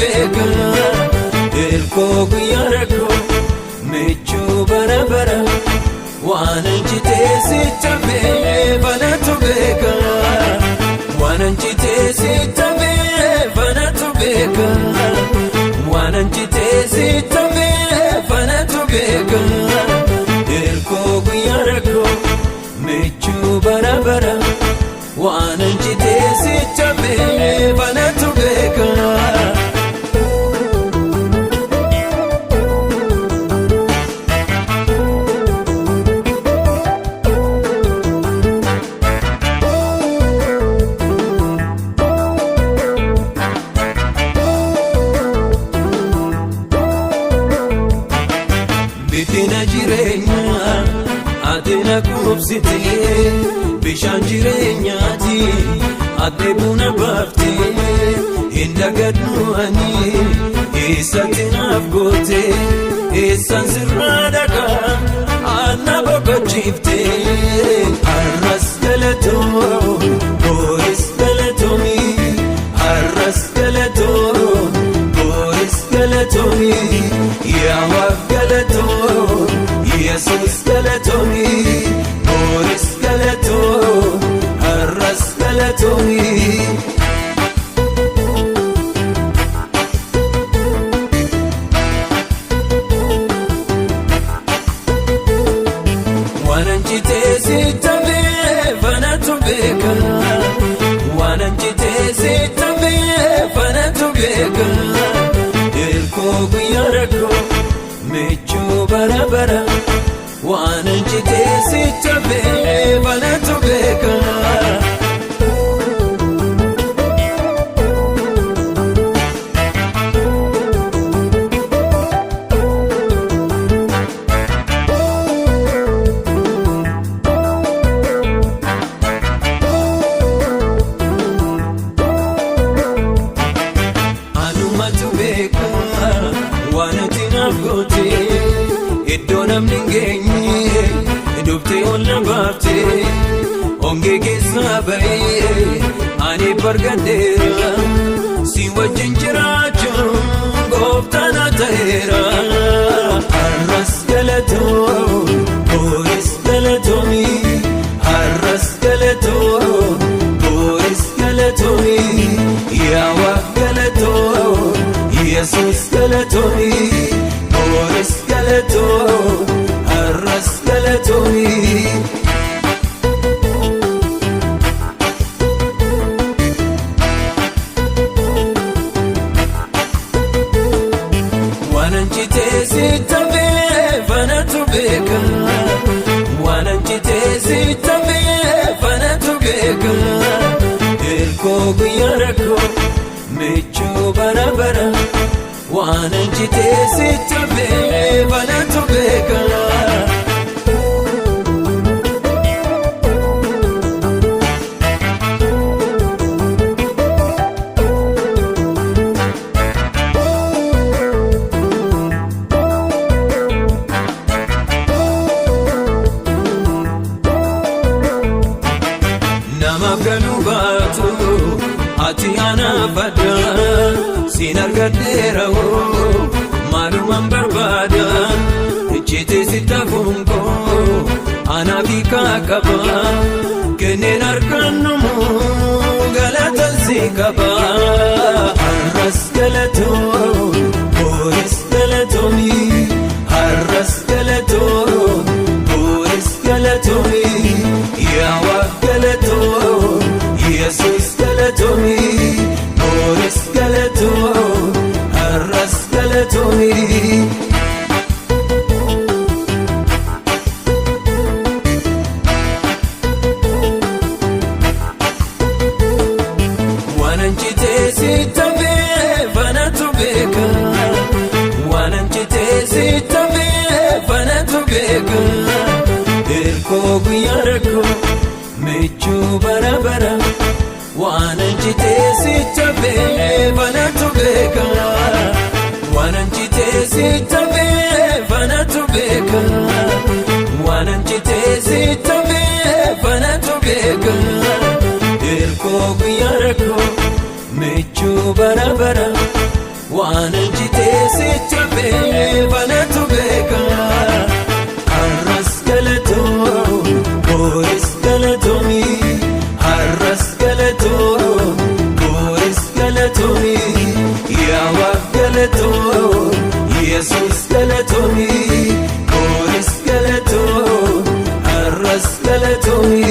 beeka. Hirkoo guyyaa rakkoo michuu bara bara waan anjitee sitta beefanatu beeka. Waan anjitee sitta beefanatu beeka. Waan anjitee sitta beefanatu beeka. Hirkoo guyyaa rakkoo michuu bara bara waan anjitee sitta beefanatu beeka. Biddeen jireenyaa ati na quubsitee bishaan jireenyaati ati buna baaftee hin dagadhu ani eessatti naaf goote eessaan sirraa dhagaa ana boqochiiftee har'as galatoo booris galatoomi har'as galatoo booris galatoomi yaa galatoo Yesuus galatoomi booris galatoo har'as galatoomi. Waan anjitee sitta beefanatu beeka. Waan anjitee sitta beefanatu beeka. Hirkoo guyyaa rakkoo michuu bara bara waan anjitee sitta beefanatu beeka. Anumatu beeka waan ati naaf goote iddoo namni hin geenye dhuftee ol na baafte ongee keessaa ba'ee ani bargadheera si wajjin jiraachuun gooftaa na ta'eera. Har'as galatoo booris galatoomi har'as galatoo booris galatoomi yaa galatoo Yesuus galatoomi booris galatoo har'as galatoomi. Waan anjitee sitta beefanatu beeka. Waan anjitee sitta beefanatu beeka. Hirkoo guyyaa rakkoo michuu bara bara waan anjitee sitta beefanatu beeka. Namaaf galuu baatu ati anaaf adda siin argadheera hoo maalumaan barbaada icciitii sitti hafuun anaaf hiikaa qaba kenneen harkaan galatan si qaba. Har'as galatoo booris galatoomi har'as galatoo booris galatoomi yaa galatoo Yesuus galatoomi booris galatoo har'as galatoomi. Waan anjitee sitta beefanatu beeka. Waan anjitee sitta beefanatu beeka. Hirkoo guyyaa rakkoo michuu bara bara waan anjitee sitta beefanatu beeka. Waan anjitee sitta beefanatu beeka. Waan anjitee sitta beefanatu beeka. Hirkoo guyyaa rakkoo michuu bara bara Waan injitee sitti hafee banatu beeka. Har'as galatoo, booris galatoomi. Har'as galatoo, booris galatoomi. Yaa Waaq galatoo, Yesuus galatoomi. Booris galatoo, har'as galatoomi.